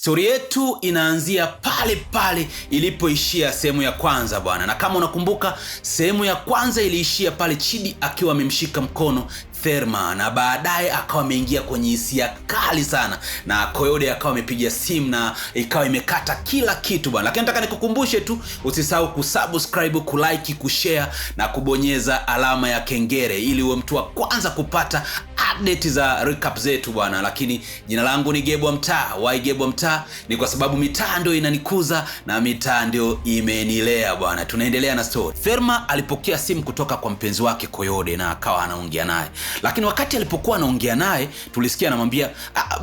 Stori yetu inaanzia pale pale ilipoishia sehemu ya kwanza bwana, na kama unakumbuka sehemu ya kwanza iliishia pale Chidi akiwa amemshika mkono Thelma na baadaye akawa ameingia kwenye hisia kali sana, na Koyode akawa amepiga simu na ikawa imekata kila kitu bwana. Lakini nataka nikukumbushe tu usisahau kusubscribe, kulike, kushare na kubonyeza alama ya kengele ili uwe mtu wa kwanza kupata update za recap zetu bwana. Lakini jina langu ni Gebwa Mtaa. Why Gebwa Mtaa? Ni kwa sababu mitaa ndio inanikuza na mitaa ndio imenilea bwana. Tunaendelea na story. Thelma alipokea simu kutoka kwa mpenzi wake Koyode na akawa anaongea naye, lakini wakati alipokuwa anaongea naye tulisikia anamwambia,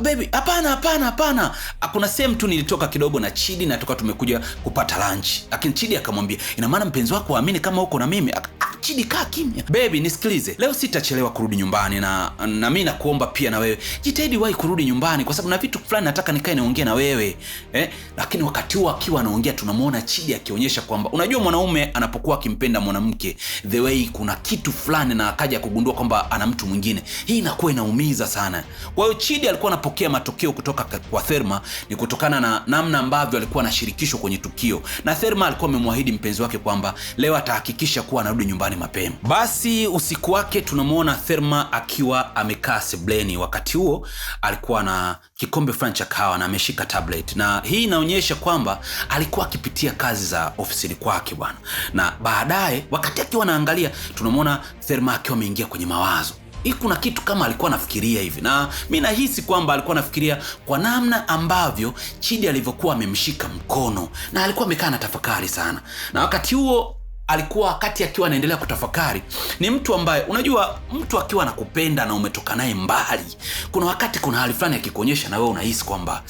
baby, hapana hapana hapana, kuna sehemu tu nilitoka kidogo na Chidi na toka tumekuja kupata lunch. Lakini Chidi akamwambia, ina maana mpenzi wako haamini kama uko na mimi? Chidi, kaa kimya baby, nisikilize, leo sitachelewa kurudi nyumbani na mimi nakuomba pia na wewe jitahidi wahi kurudi nyumbani, kwa sababu na vitu fulani nataka nikae niongee na wewe eh. Lakini wakati huo akiwa anaongea tunamuona Chidi akionyesha kwamba unajua mwanaume anapokuwa akimpenda mwanamke the way kuna kitu fulani na akaja kugundua kwamba ana mtu mwingine, hii inakuwa inaumiza sana. Kwa hiyo Chidi alikuwa anapokea matokeo kutoka kwa Thelma ni kutokana na namna ambavyo alikuwa anashirikishwa kwenye tukio, na Thelma alikuwa amemwahidi mpenzi wake kwamba leo atahakikisha kuwa anarudi nyumbani mapema. Basi usiku wake tunamuona Thelma akiwa amekaa sebleni. Wakati huo alikuwa na kikombe fulani cha kahawa na ameshika tablet, na hii inaonyesha kwamba alikuwa akipitia kazi za ofisini kwake bwana. Na baadaye wakati akiwa anaangalia, tunamuona Thelma akiwa ameingia kwenye mawazo. Hii kuna kitu kama alikuwa anafikiria hivi, na mi nahisi kwamba alikuwa anafikiria kwa namna ambavyo Chidi alivyokuwa amemshika mkono, na alikuwa amekaa na tafakari sana. Na wakati huo alikuwa wakati akiwa anaendelea kutafakari, ni mtu ambaye unajua, mtu akiwa anakupenda na umetoka naye mbali, kuna wakati kuna hali fulani akikuonyesha na wewe unahisi kwamba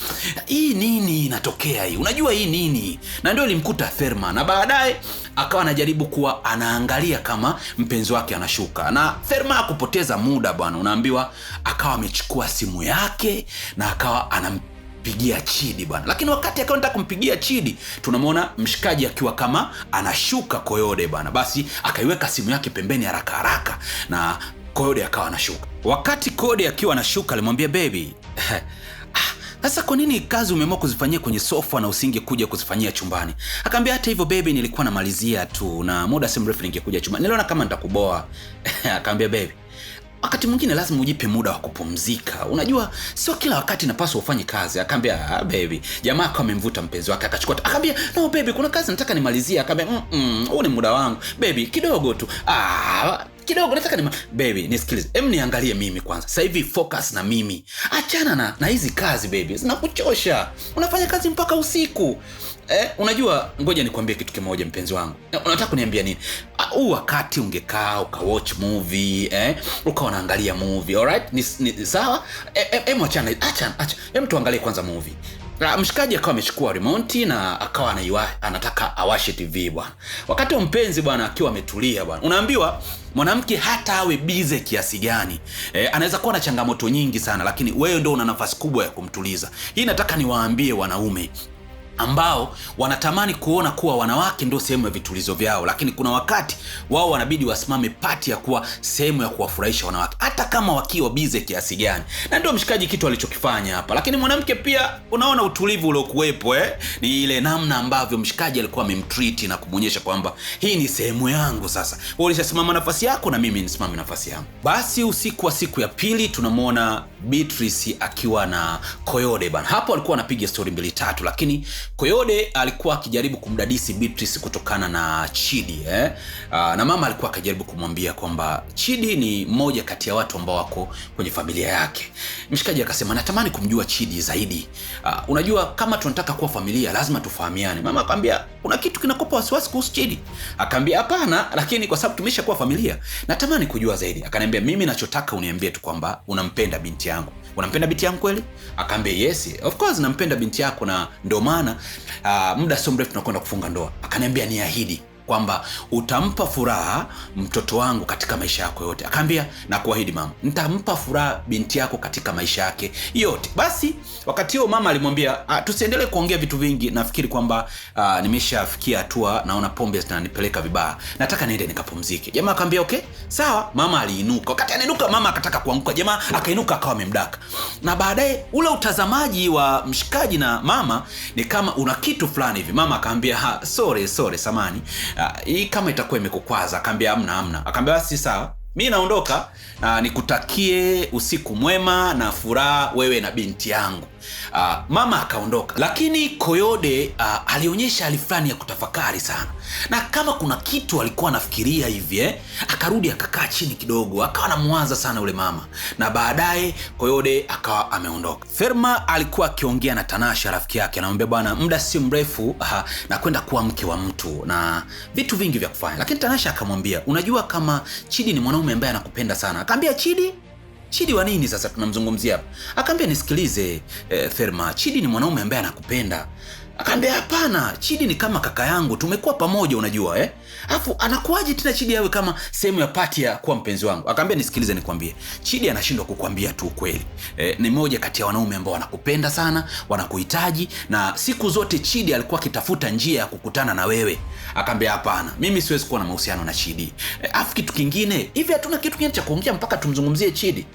hii nini inatokea hii, unajua hii nini, na ndio ilimkuta Thelma. Na baadaye akawa anajaribu kuwa anaangalia kama mpenzi wake anashuka, na Thelma hakupoteza muda bwana, unaambiwa akawa amechukua simu yake na akawa anampigia Chidi bwana. Lakini wakati akawa anataka kumpigia Chidi, tunamwona mshikaji akiwa kama anashuka Koyode bwana. Basi akaiweka simu yake pembeni haraka haraka na Koyode akawa anashuka. Wakati Koyode akiwa anashuka alimwambia baby, sasa kwa nini kazi umeamua kuzifanyia kwenye sofa na usingekuja kuzifanyia chumbani? Akaambia hata hivyo baby, nilikuwa namalizia tu na muda si mrefu ningekuja chumbani, niliona kama nitakuboa. Akaambia baby, wakati mwingine lazima ujipe muda wa kupumzika, unajua sio kila wakati napaswa ufanye kazi. Akaambia baby. Jamaa akawa amemvuta mpenzi wake akachukua, akaambia no baby, kuna kazi nataka nimalizie. Akaambia huu ni muda wangu baby, kidogo tu, kidogo nataka ni baby, nisikilize, em niangalie mimi kwanza sasa hivi, focus na mimi, achana na hizi kazi baby, zinakuchosha, unafanya kazi mpaka usiku. Unajua, ngoja nikwambie kitu kimoja mpenzi wangu. Unataka kuniambia nini? Huu wakati ungekaa ukawatch movie, ukawa unaangalia movie, alright? Ni sawa? Em achana, acha. Em tuangalie kwanza movie. Mshikaji akawa amechukua remote na akawa anataka awashe TV bwana. Wakati mpenzi bwana akiwa ametulia bwana. Unaambiwa mwanamke hata awe bize kiasi gani, anaweza kuwa na changamoto nyingi sana, lakini wewe ndio una nafasi kubwa ya kumtuliza. Hii nataka niwaambie wanaume ambao wanatamani kuona kuwa wanawake ndio sehemu ya vitulizo vyao, lakini kuna wakati wao wanabidi wasimame pati ya kuwa sehemu ya kuwafurahisha wanawake hata kama wakiwa bize kiasi gani. Na ndio mshikaji kitu alichokifanya hapa. Lakini mwanamke pia unaona utulivu uliokuwepo, ni ile namna ambavyo mshikaji alikuwa amemtreat na kumuonyesha kwamba hii ni sehemu yangu sasa. Wewe ulishasimama nafasi yako na mimi nisimame nafasi yangu. Basi usiku wa siku ya pili tunamuona Beatrice akiwa na Koyode bana. Hapo alikuwa anapiga story mbili tatu, lakini Koyode alikuwa akijaribu kumdadisi Beatrice kutokana na Chidi, Na mama alikuwa akijaribu kumwambia kwamba Chidi ni mmoja kati ya watu ambao wako kwenye familia yake. Mshikaji akasema natamani kumjua Chidi zaidi. Unajua kama tunataka kuwa familia lazima tufahamiane. Mama akamwambia kuna kitu kinakupa wasiwasi kuhusu Chidi? Akamwambia hapana, lakini kwa sababu tumeshakuwa familia natamani kujua zaidi. Akaniambia mimi nachotaka uniambie tu kwamba unampenda binti yangu. Unampenda binti yangu kweli? Akaambia yes, of course nampenda binti yako na ndio maana muda sio mrefu tunakwenda kufunga ndoa. Akaniambia niahidi kwamba utampa furaha mtoto wangu katika maisha yako yote. Akaambia na kuahidi mama, nitampa furaha binti yako katika maisha yake yote. Basi wakati huo mama alimwambia tusiendelee kuongea vitu vingi, nafikiri kwamba nimeshafikia hatua, naona pombe zinanipeleka vibaya, nataka niende nikapumzike. Jamaa akamwambia okay, sawa. Mama aliinuka. Wakati anainuka mama akataka kuanguka, jamaa akainuka akawa amemdaka. Na baadaye ule utazamaji wa mshikaji na mama ni kama una kitu fulani hivi. Mama akamwambia sorry samani, hii kama itakuwa imekukwaza. Akamwambia hamna. Akamwambia basi sawa, mimi naondoka, nikutakie usiku mwema na furaha wewe na binti yangu. Mama akaondoka. Lakini Koyode alionyesha hali fulani ya kutafakari sana, na kama kuna kitu alikuwa anafikiria hivi akarudi akakaa chini kidogo, akawa anamwaza sana yule mama, na baadaye Koyode akawa ameondoka. Thelma alikuwa akiongea na Tanasha rafiki yake, anamwambia bwana, muda si mrefu na kwenda kuwa mke wa mtu na vitu vingi vya kufanya. Lakini Tanasha akamwambia, unajua kama Chidi ni mwanaume ambaye anakupenda sana. Akamwambia Chidi wa nini sasa tunamzungumzia hapa? Akaambia nisikilize, Thelma, Chidi ni mwanaume ambaye anakupenda. Akaambia hapana, Chidi ni kama kaka yangu, tumekuwa pamoja unajua Alafu anakuaje tena Chidi awe kama sehemu ya pati ya kuwa mpenzi wangu? Akaambia nisikilize nikwambie, Chidi anashindwa kukwambia tu ukweli. Ni moja kati ya wanaume ambao wanakupenda sana, wanakuhitaji, na siku zote Chidi alikuwa akitafuta njia ya kukutana na wewe. Akaambia hapana, mimi siwezi kuwa na mahusiano na Chidi. Alafu kitu kingine, hivi hatuna kitu kingine cha kuongea mpaka tumzungumzie Chidi?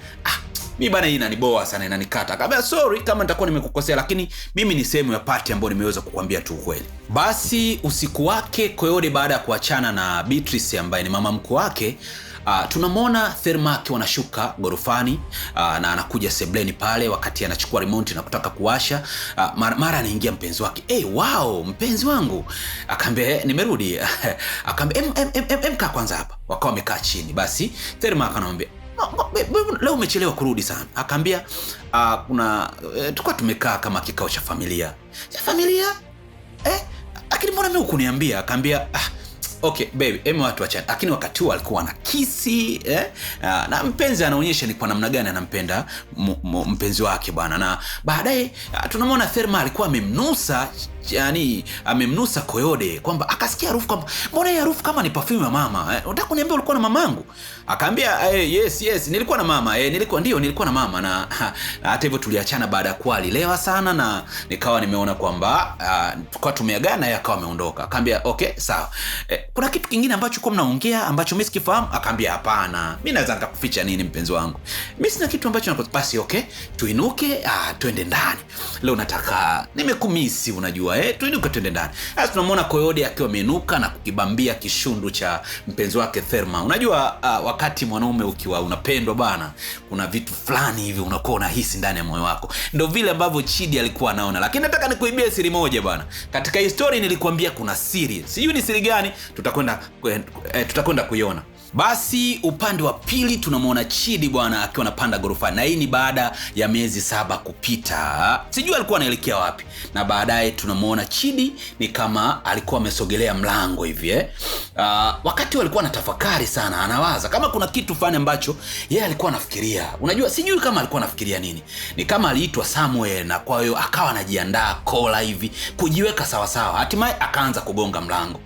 Mimi bana hii inaniboa sana, inanikata. Akaambia sorry kama nitakuwa nimekukosea, lakini mimi ni sehemu ya party ambayo nimeweza kukuambia tu ukweli. Basi usiku wake Koyode baada ya kuachana na Beatrice ambaye ni mama mkwe wake, tunamwona Thelma akiwa anashuka gorofani, na anakuja sebleni pale wakati anachukua remote na kutaka kuwasha. Mara anaingia mpenzi wake. "Hey, wow, mpenzi wangu." Akaambia nimerudi. Akaambia kaa kwanza hapa. Wakawa wamekaa chini. Basi Thelma akamwambia leo umechelewa kurudi sana. Akaambia kuna tulikuwa tumekaa kama kikao cha familia. Cha familia? Lakini mbona mimi hukuniambia? Akaambia okay baby, watu achana. Lakini wakati huo alikuwa na kisi na mpenzi anaonyesha ni kwa namna gani anampenda mpenzi wake bwana. Na baadaye tunamwona Thelma alikuwa amemnusa, yani amemnusa Koyode, kwamba akasikia harufu kwamba mbona hii harufu kama ni perfume ya mama. Unataka kuniambia ulikuwa na mamangu? Akaambia yes nilikuwa na mama. Nilikuwa na mama, na hata hivyo tuliachana baada ya kuwa alilewa sana, na nikawa nimeona kwamba tukawa tumeagana, yeye akawa ameondoka. Akaambia okay sawa. Kuna kitu kingine ambacho kwa mnaongea ambacho mimi sikifahamu? Akaambia hapana, mimi naweza nikakuficha nini mpenzi wangu? Mimi sina kitu ambacho basi okay, tuinuke twende ndani. Leo nataka nimekumisi unajua, tuinuke twende ndani. Sasa tunamwona Koyode akiwa ameinuka na kukibambia kishundu cha mpenzi wake Thelma. Unajua wakati mwanaume ukiwa unapendwa bana, kuna vitu fulani hivi unakuwa unahisi ndani ya moyo wako. Ndio vile ambavyo Chidi alikuwa anaona. Lakini nataka nikuibie siri moja bana. Katika history nilikwambia kuna siri. Sijui ni siri gani, tutakwenda kuiona. Basi upande wa pili tunamwona Chidi bwana akiwa anapanda gorofani, na hii ni baada ya miezi 7 kupita. Sijui alikuwa anaelekea wapi. Na baadaye tunamwona Chidi ni kama alikuwa amesogelea mlango hivi Wakati alikuwa anatafakari sana, anawaza kama kuna kitu fulani ambacho yeye alikuwa anafikiria. Unajua sijui kama alikuwa anafikiria nini. Ni kama aliitwa somewhere, na kwa hiyo akawa anajiandaa kola hivi kujiweka sawa sawa. Hatimaye akaanza kugonga mlango.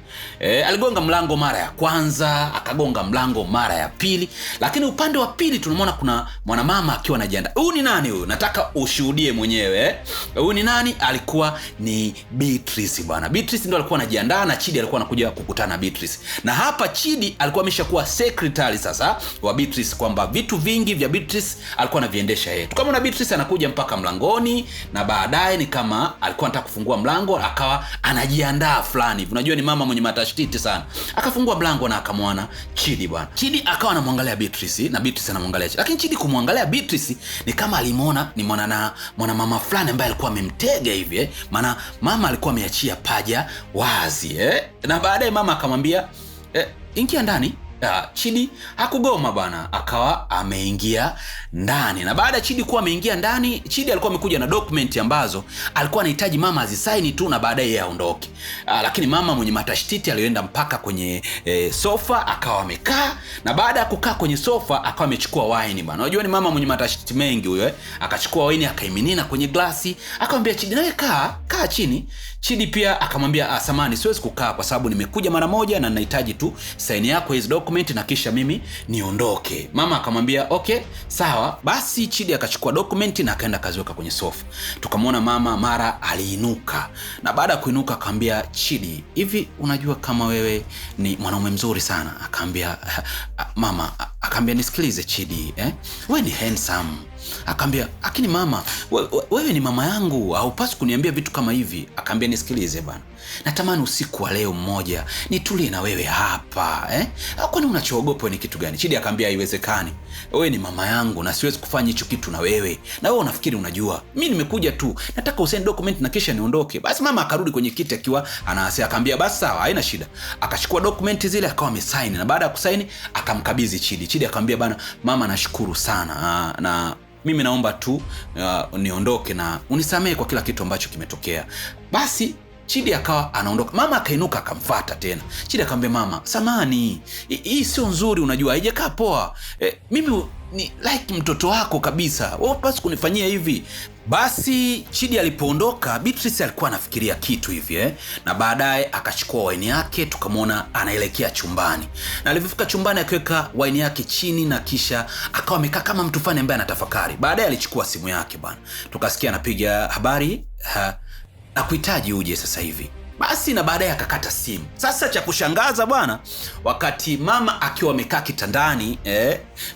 Aligonga mlango mara ya kwanza, akagonga mlango mara ya pili. Lakini upande wa pili tunamwona kuna mwanamama akiwa anajiandaa. Huyu ni nani huyu? Nataka ushuhudie mwenyewe. Huyu ni nani? Alikuwa ni Beatrice bwana. Beatrice ndio alikuwa anajiandaa, na Chidi alikuwa anakuja kukutana na Beatrice. Na hapa Chidi alikuwa ameshakuwa secretary sasa wa Beatrice, kwamba vitu vingi vya Beatrice alikuwa anaviendesha yeye. Kama na Beatrice anakuja mpaka mlangoni, na baadaye ni kama alikuwa anataka kufungua mlango, akawa anajiandaa fulani. Unajua ni mama mwenye matashtiti sana. Akafungua mlango na akamwona Chidi bwana. Chidi akawa anamwangalia Beatrice na Beatrice anamwangalia Chidi. Lakini Chidi kumwangalia Beatrice ni kama alimuona ni mwana mama fulani ambaye alikuwa amemtega hivi Maana mama alikuwa ameachia paja wazi Na baadaye mama akamwambia ingia ndani. Chidi hakugoma bwana, akawa ameingia ndani. Na baada Chidi kuwa ameingia ndani, Chidi alikuwa amekuja na document ambazo alikuwa anahitaji mama azisaini tu na baadaye yeye aondoke. Lakini mama mwenye matashtiti alienda mpaka kwenye sofa akawa amekaa, na baada ya kukaa kwenye sofa akawa amechukua wine bwana. Unajua ni mama mwenye matashtiti mengi huyo Akachukua wine akaiminina kwenye glasi, akamwambia Chidi, nawe kaa kaa chini. Chidi pia akamwambia samani, siwezi kukaa kwa sababu nimekuja mara moja na ninahitaji tu saini yako hizi document na kisha mimi niondoke. Mama akamwambia okay, sawa. Basi Chidi akachukua document na akaenda kaziweka kwenye sofa. Tukamwona mama mara aliinuka, na baada ya kuinuka akamwambia Chidi, hivi unajua kama wewe ni mwanaume mzuri sana? Akamwambia mama, akamwambia nisikilize Chidi, wewe ni handsome. Akamwambia lakini mama, wewe ni mama yangu, haupaswi kuniambia vitu kama hivi. Akamwambia nisikilize bana, natamani usiku wa leo mmoja nitulie na wewe hapa, Kwani unachoogopa ni kitu gani? Chidi akamwambia haiwezekani, wewe ni mama yangu na siwezi kufanya hicho kitu na wewe, na wewe unafikiri unajua mimi nimekuja tu nataka usaini document na kisha niondoke. Basi mama akarudi kwenye kiti akiwa anaasi, akamwambia basi sawa, haina shida. Akachukua document zile akawa amesign, na baada ya kusign akamkabidhi Chidi. Chidi akamwambia bana, mama nashukuru sana, na mimi naomba tu niondoke na unisamehe kwa kila kitu ambacho kimetokea. Basi Chidi akawa anaondoka. Mama akainuka akamfuata tena. Chidi akamwambia mama, samani, hii sio nzuri, unajua haijakaa poa. Mimi ni like mtoto wako kabisa, wewe hupaswi kunifanyia hivi. Basi Chidi alipoondoka, Beatrice alikuwa anafikiria kitu hivi, na baadaye akachukua waini yake, tukamwona anaelekea chumbani. Na alipofika chumbani akaweka waini yake chini na kisha akawa amekaa kama mtu fulani ambaye anatafakari. Baadaye alichukua simu yake bwana, tukasikia anapiga habari, nakuhitaji uje sasa hivi. Basi na baadaye akakata simu. Sasa cha kushangaza bwana, wakati mama akiwa amekaa kitandani,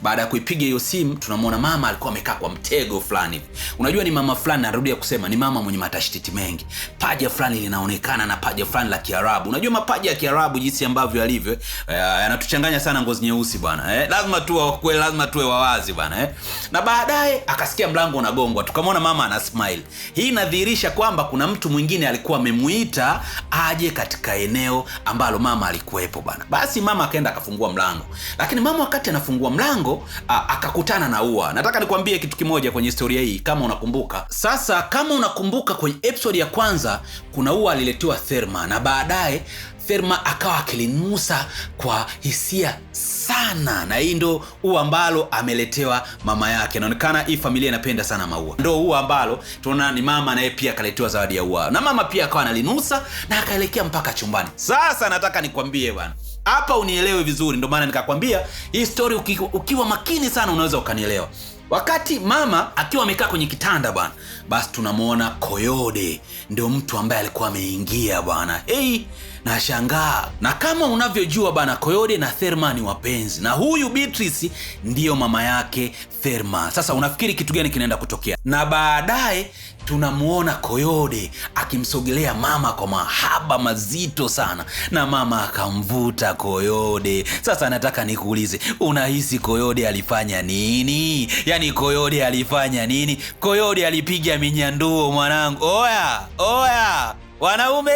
baada ya kuipiga hiyo simu, tunamuona mama alikuwa amekaa kwa mtego fulani. Unajua ni mama fulani, narudia kusema ni mama mwenye matashtiti mengi. Paja fulani linaonekana na paja fulani la Kiarabu. Unajua mapaja ya Kiarabu jinsi ambavyo yalivyo, yanatuchanganya sana ngozi nyeusi bwana. Lazima tuwe kweli, lazima tuwe wawazi bwana. Na baadaye akasikia mlango unagongwa, tukamwona mama ana smile. Hii inadhihirisha kwamba kuna mtu mwingine alikuwa amemuita aje katika eneo ambalo mama alikuwepo bana. Basi mama akaenda akafungua mlango. Lakini mama wakati anafungua mlango akakutana na ua. Nataka nikwambie kitu kimoja kwenye historia hii kama unakumbuka. Sasa kama unakumbuka kwenye episode ya kwanza kuna ua aliletewa Thelma, na baadaye Thelma akawa akilinusa kwa hisia sana, na hii ndo ua ambalo ameletewa mama yake. Inaonekana hii familia inapenda sana maua. Ndo ua ambalo tunaona ni mama naye pia akaletewa zawadi ya ua, na mama pia akawa analinusa na akaelekea mpaka chumbani. Sasa nataka nikwambie bwana, hapa unielewe vizuri, ndo maana nikakwambia hii story ukiwa makini sana unaweza ukanielewa. Wakati mama akiwa amekaa kwenye kitanda bwana, basi tunamuona Koyode ndio mtu ambaye alikuwa ameingia bwana. Hey, nashangaa. Na kama unavyojua bana, Koyode na Thelma ni wapenzi, na huyu Beatrice ndiyo mama yake Thelma. Sasa unafikiri kitu gani kinaenda kutokea? Na baadaye tunamuona Koyode akimsogelea mama kwa mahaba mazito sana, na mama akamvuta Koyode. Sasa nataka nikuulize, unahisi Koyode alifanya nini? Yani Koyode alifanya nini? Koyode alipiga minyanduo mwanangu. Oya, oya wanaume.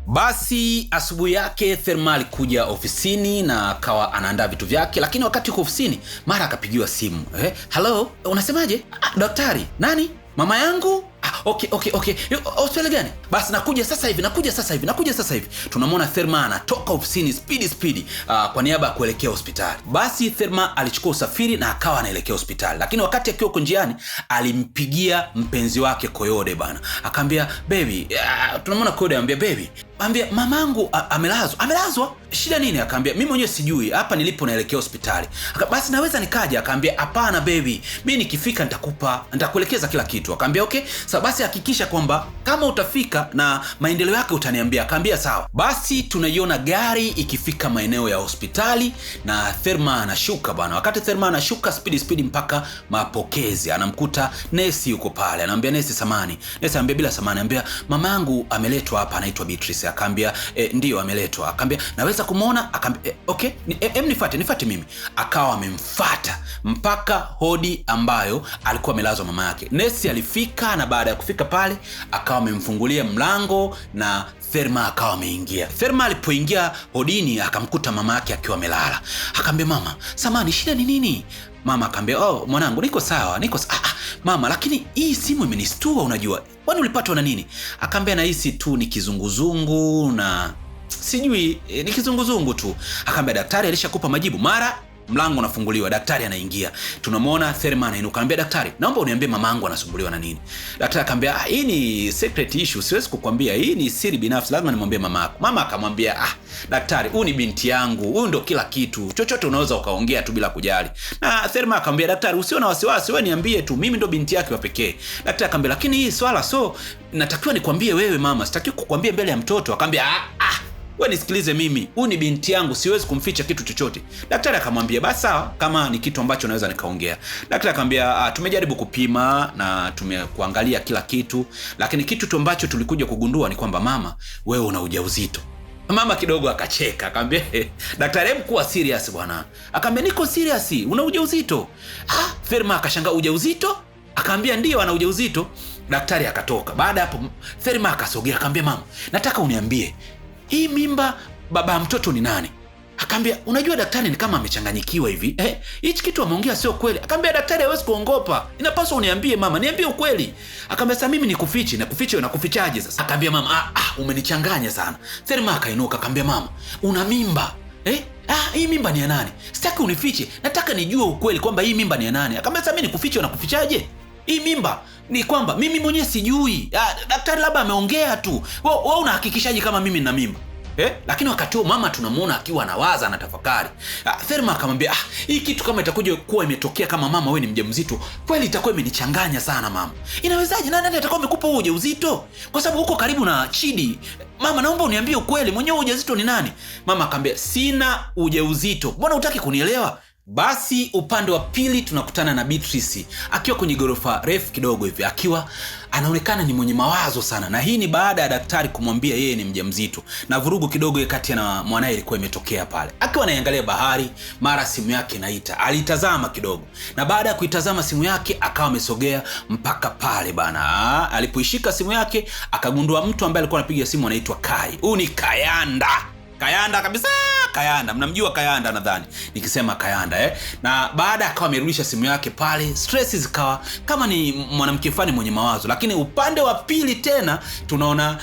Basi asubuhi yake Thelma alikuja ofisini na akawa anaandaa vitu vyake, lakini wakati yuko ofisini mara akapigiwa simu. Hello, unasemaje? Daktari, nani? Mama yangu? Okay. Hospitali gani? Basi nakuja sasa hivi, nakuja sasa hivi, nakuja sasa hivi. Tunamwona Thelma anatoka ofisini speed kwa niaba ya kuelekea hospitali. Basi Thelma alichukua usafiri na akawa anaelekea hospitali. Lakini wakati akiwa huko njiani alimpigia mpenzi wake Koyode bana. Akamwambia baby, tunamwona Koyode anamwambia baby, Ambia mamangu amelazwa. Amelazwa? Shida nini? Akaambia mimi mwenyewe sijui, hapa nilipo naelekea hospitali. Basi naweza nikaja? Akaambia hapana baby, mimi nikifika nitakupa, nitakuelekeza kila kitu. Akaambia okay, sasa basi hakikisha kwamba kama utafika na maendeleo yake utaniambia. Akaambia sawa. Basi tunaiona gari ikifika maeneo ya hospitali na Thelma anashuka bana. Wakati Thelma anashuka speed mpaka mapokezi, anamkuta nesi yuko pale. Anamwambia nesi samani. Nesi anambia bila samani, anambia mamangu ameletwa hapa, anaitwa Beatrice. Akaambia ndio ameletwa. Akaambia naweza kumuona? Akaambia okay, nifuate mimi. Akawa amemfuata mpaka hodi ambayo alikuwa amelazwa mama yake. Nesi alifika na baada ya kufika pale akawa amemfungulia mlango na Thelma akawa ameingia. Thelma alipoingia hodini akamkuta mama yake akiwa amelala. Akaambia mama, samani, shida ni nini? Mama akaambia oh mwanangu niko sawa, niko sawa. Mama, lakini hii simu imenistua unajua. Kwani ulipatwa na nini? Akaambia nahisi tu ni kizunguzungu na sijui ni kizunguzungu tu. Akaambia daktari alishakupa majibu. Mara Mlango unafunguliwa, daktari anaingia. Tunamwona Thelma anainuka, anambia daktari, naomba uniambie mamangu anasumbuliwa na nini? Daktari akamwambia, hii ni secret issue, siwezi kukwambia, hii ni siri binafsi, lazima nimwambie mama yako. Mama akamwambia, daktari, huyu ni binti yangu, huyu ndo kila kitu, chochote unaweza ukaongea tu bila kujali. Na Thelma akamwambia daktari, usio na wasiwasi, wewe niambie tu, mimi ndo binti yake wa pekee. Daktari akamwambia, lakini hii swala so natakiwa nikwambie wewe mama, sitakiwi kukwambia mbele ya mtoto. Akamwambia, wewe nisikilize mimi, huyu ni binti yangu, siwezi kumficha kitu chochote. Daktari akamwambia, basi sawa, kama ni kitu ambacho naweza nikaongea. Daktari akamwambia, tumejaribu kupima na tumekuangalia kila kitu, lakini kitu tu ambacho tulikuja kugundua ni kwamba mama, wewe una ujauzito. Mama kidogo akacheka, akamwambia, daktari, hebu kuwa serious bwana. Akamwambia, niko serious, una ujauzito. Thelma akashangaa, ujauzito? Akamwambia ndio, ana ujauzito. Daktari akatoka. Baada hapo Thelma akasogea, akamwambia mama, nataka uniambie hii mimba baba mtoto ni nani? Akaambia, unajua daktari ni kama amechanganyikiwa hivi. Hichi kitu ameongea sio kweli. Akaambia daktari hawezi kuongopa. Inapaswa uniambie mama, niambie ukweli. Akaambia sasa mimi nikufiche, na kufiche na kufichaje sasa? Akaambia mama, umenichanganya sana. Thelma akainuka akaambia mama, una mimba. Hii mimba ni ya nani? Sitaki unifiche, nataka nijue ukweli kwamba hii mimba ni ya nani. Akaambia sasa mimi nikufiche na kufichaje? Hii mimba ni kwamba mimi mwenyewe sijui. Daktari labda ameongea tu. Wewe unahakikishaje kama mimi nina mimba? Lakini wakati huo mama tunamuona akiwa anawaza, anatafakari. Thelma akamwambia, hii kitu kama itakuja kuwa imetokea kama mama wewe ni mjamzito, kweli itakuwa imenichanganya sana mama. Inawezaje? Nani atakuwa amekupa huo ujauzito? Kwa sababu uko karibu na Chidi. Mama, naomba uniambie ukweli, mwenyewe ujauzito ni nani? Mama akamwambia, sina ujauzito. Mbona hutaki kunielewa? Basi upande wa pili tunakutana na Beatrice akiwa kwenye gorofa refu kidogo hivi, akiwa anaonekana ni mwenye mawazo sana, na hii ni baada ya daktari kumwambia yeye ni mjamzito, na vurugu kidogo kati na mwanae ilikuwa imetokea pale. Akiwa anaangalia bahari, mara simu yake inaita. Alitazama kidogo, na baada ya kuitazama simu yake akawa amesogea mpaka pale bana. Alipoishika simu yake akagundua mtu ambaye alikuwa anapiga simu anaitwa Kai. Huyu ni Kayanda. Kayanda kabisa, Kayanda. Mnamjua Kayanda nadhani nikisema Kayanda Na baada akawa amerudisha simu yake pale, stress zikawa kama ni mwanamke fulani mwenye mawazo. Lakini upande wa pili tena tunaona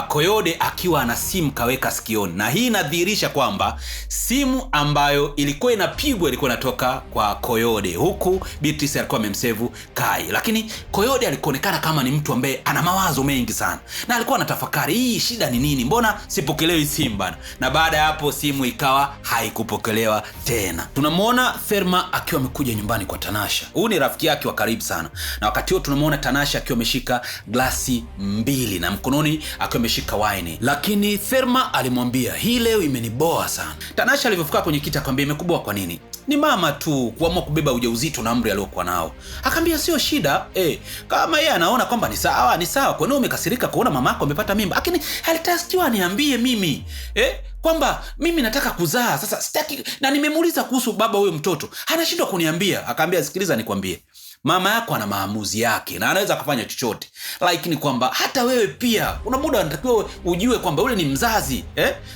Koyode akiwa ana simu kaweka sikioni, na hii inadhihirisha kwamba simu ambayo ilikuwa inapigwa ilikuwa inatoka kwa Koyode, huku Beatrice alikuwa amemsevu Kai. Lakini Koyode alikuonekana kama ni mtu ambaye ana mawazo mengi sana, na alikuwa anatafakari hii shida ni nini, mbona sipokelewi simu bana. Na baada ya hapo simu ikawa haikupokelewa tena. Tunamuona Thelma akiwa amekuja nyumbani kwa Tanasha. Huyu ni rafiki yake wa karibu sana. Na wakati huo tunamuona Tanasha akiwa ameshika glasi 2 na mkononi akiwa ameshika wine. Lakini Thelma alimwambia, hii leo imeniboa sana. Tanasha alipofika kwenye kiti akamwambia, imekuboa kwa nini? Ni mama tu kuamua kubeba ujauzito na umri aliokuwa nao. Akamwambia sio shida, kama yeye anaona kwamba ni sawa, ni sawa. Kwa nini umekasirika kuona mamako amepata mimba? Lakini alitakiwa niambie mimi, kwamba mimi nataka kuzaa. Sasa sitaki, na nimemuuliza kuhusu baba huyo mtoto, anashindwa kuniambia. Akamwambia sikiliza nikwambie, mama yako ana maamuzi yake na anaweza kufanya chochote. Like ni kwamba hata wewe pia una muda unatakiwa ujue kwamba yule ni mzazi,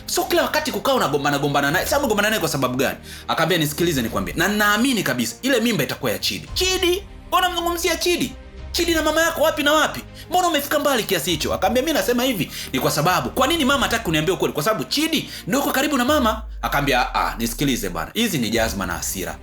So kila wakati kukaa unagombana gombana naye. Sasa unagombana naye kwa sababu gani? Akamwambia nisikilize nikwambie, na naamini kabisa ile mimba itakuwa ya Chidi. Chidi? Mbona mzungumzia Chidi? Chidi na mama yako wapi na wapi? Mbona umefika mbali kiasi hicho? Akamwambia mimi nasema hivi ni kwa sababu, kwa nini mama hataki kuniambia ukweli? Kwa sababu Chidi ndio yuko karibu na mama. Akamwambia nisikilize bana, hizi ni jazma na hasira.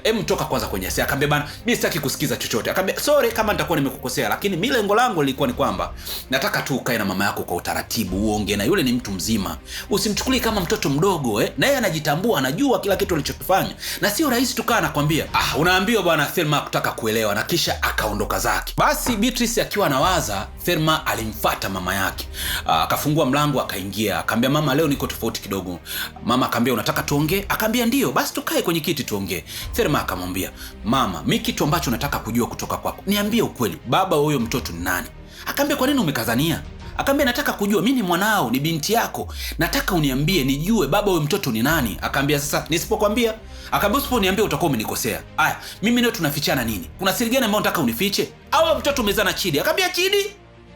Hem toka kwanza kwenye hasira. Akamwambia bana, mimi sitaki kusikiza chochote. Akamwambia sorry kama nitakuwa nimekukosea, lakini mimi lengo langu lilikuwa ni kwamba nataka tu ukae na mama yako kwa utaratibu, uonge na yule ni mtu mzima. Usimchukulie kama mtoto mdogo, Na yeye anajitambua, anajua kila kitu alichokifanya. Na sio rahisi tukaa nakwambia. Unaambiwa bwana Thelma kutaka kuelewa, na kisha akaondoka zake. Basi Beatrice akiwa anawaza, Thelma alimfuata mama yake. Akafungua mlango akaingia. Akamwambia mama, leo niko tofauti kidogo. Mama akamwambia unataka tuongee? Akamwambia ndio, basi tukae kwenye kiti tuongee. Thelma akamwambia, mama, mimi kitu ambacho nataka kujua kutoka kwako, niambie ukweli, baba huyo mtoto ni nani? Akamwambia kwa nini umekazania? Akamwambia nataka kujua, mimi ni mwanao, ni binti yako, nataka uniambie nijue baba huyo mtoto ni nani. Akamwambia sasa nisipokuambia? Akamwambia usiponiambia utakuwa umenikosea. Aya, mimi leo tunafichana nini? Kuna siri gani ambayo unataka unifiche? Au mtoto umezaa na Chidi? Akamwambia Chidi?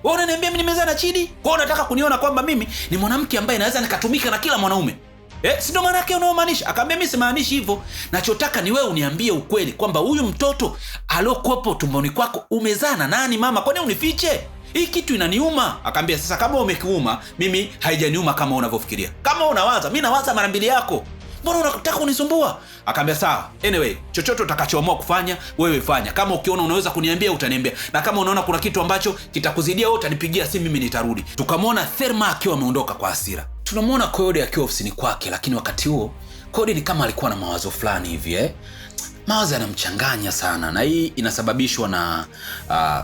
Wewe unaniambia mimi nimezaa na Chidi? Kwa hiyo unataka kuniona kwamba mimi ni mwanamke ambaye naweza nikatumika na kila mwanaume? Si ndo maana yake unaomaanisha? Akamwambia mimi simaanishi hivyo. Nachotaka ni wewe uniambie ukweli kwamba huyu mtoto aliyokuwepo tumboni kwako umezaa na nani mama? Kwa nini unifiche? Hii kitu inaniuma. Akamwambia sasa kama umekuuma, mimi haijaniuma kama unavyofikiria. Kama unawaza, mimi nawaza mara mbili yako. Mbona unataka kunisumbua? Akaambia sawa, anyway, chochote utakachoamua kufanya wewe fanya. Kama ukiona unaweza kuniambia utaniambia, na kama unaona kuna kitu ambacho kitakuzidia wewe utanipigia simu, mimi nitarudi. Tukamwona Thelma akiwa ameondoka kwa hasira. Tunamwona Koyode akiwa ofisini kwake, lakini wakati huo Koyode ni kama alikuwa na mawazo fulani hivi Mawazo yanamchanganya sana, na hii inasababishwa na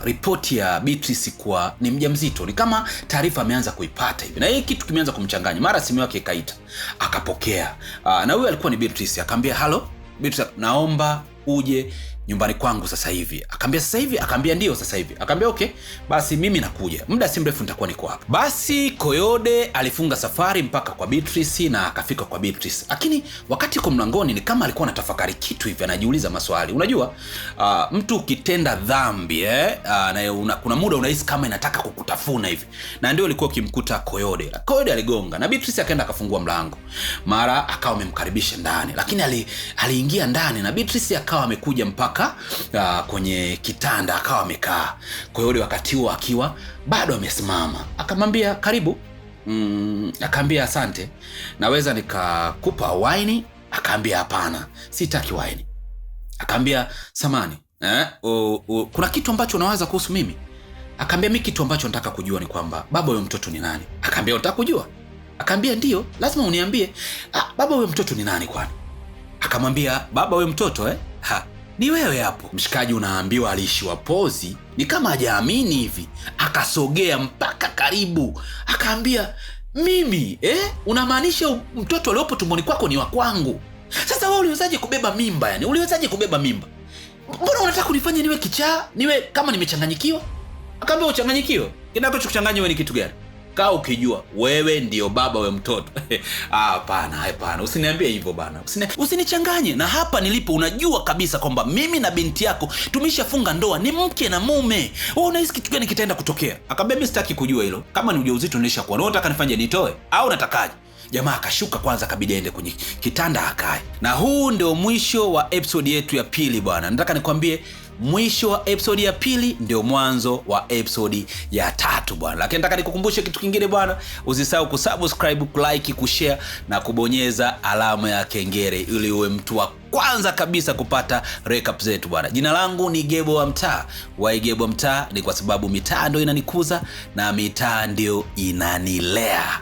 ripoti ya Beatrice kuwa ni mjamzito. Ni kama taarifa ameanza kuipata hivi, na hii kitu kimeanza kumchanganya. Mara simu yake ikaita, akapokea. Na huyu alikuwa ni Beatrice. Akamwambia halo Beatrice, naomba uje nyumbani kwangu sasa hivi. Akaambia sasa hivi? Akaambia ndio sasa hivi. Akaambia okay, basi mimi nakuja, muda si mrefu nitakuwa niko hapa. Basi Koyode alifunga safari mpaka kwa Beatrice na akafika kwa Beatrice, lakini wakati yuko mlangoni ni kama alikuwa anatafakari kitu hivi, anajiuliza maswali. Unajua mtu ukitenda dhambi na kuna muda unahisi kama inataka kukutafuna hivi, na ndio ilikuwa kimkuta Koyode. Koyode aligonga na Beatrice akaenda akafungua mlango, mara akawa amemkaribisha ndani, lakini aliingia ndani na Beatrice akawa amekuja mpaka kwenye kitanda akawa amekaa. Koyode wakati huo akiwa bado amesimama, akamwambia karibu. Akaambia asante, naweza nikakupa waini? Akaambia hapana, sitaki waini. Akaambia samani, kuna kitu ambacho unawaza kuhusu mimi? Akaambia mimi kitu ambacho nataka kujua ni kwamba baba huyo mtoto ni nani? Akaambia unataka kujua? Akaambia ndio, lazima uniambie. Baba huyo mtoto ni nani kwani? Akamwambia baba huyo mtoto ni wewe hapo. Mshikaji unaambiwa aliishiwa pozi, ni kama hajaamini hivi. Akasogea mpaka karibu, akaambia mimi unamaanisha mtoto aliopo tumboni kwako ni wa kwangu? Sasa wewe uliwezaje kubeba mimba yani? Uliwezaje kubeba mimba? Mbona unataka kunifanya niwe kichaa, niwe kama nimechanganyikiwa? Akaambia uchanganyikiwe? Kinachokuchanganya wewe ni kitu gani? Kaa ukijua wewe ndio baba we mtoto. Hapana, hapana, usiniambie hivyo bana. Usinichanganye. Na hapa nilipo unajua kabisa kwamba mimi na binti yako tumeshafunga ndoa, ni mke na mume. Wewe unahisi kitu gani kitaenda kutokea? Akamwambia mimi sitaki kujua hilo. Kama ni ujauzito nilishakuwa. Unataka nifanye nitoe au unatakaje? Jamaa akashuka kwanza, akabidi aende kwenye kitanda akae. Na huu ndio mwisho wa episode yetu ya pili bwana. Nataka nikwambie mwisho wa episode ya pili ndio mwanzo wa episode ya tatu bwana. Lakini nataka nikukumbushe kitu kingine bwana, usisahau kusubscribe, kulike, kushare na kubonyeza alama ya kengele ili uwe mtu wa kwanza kabisa kupata recap zetu bwana. Jina langu ni Gebo wa Mtaa. Why Gebo wa Mtaa? Ni kwa sababu mitaa ndio inanikuza na mitaa ndio inanilea.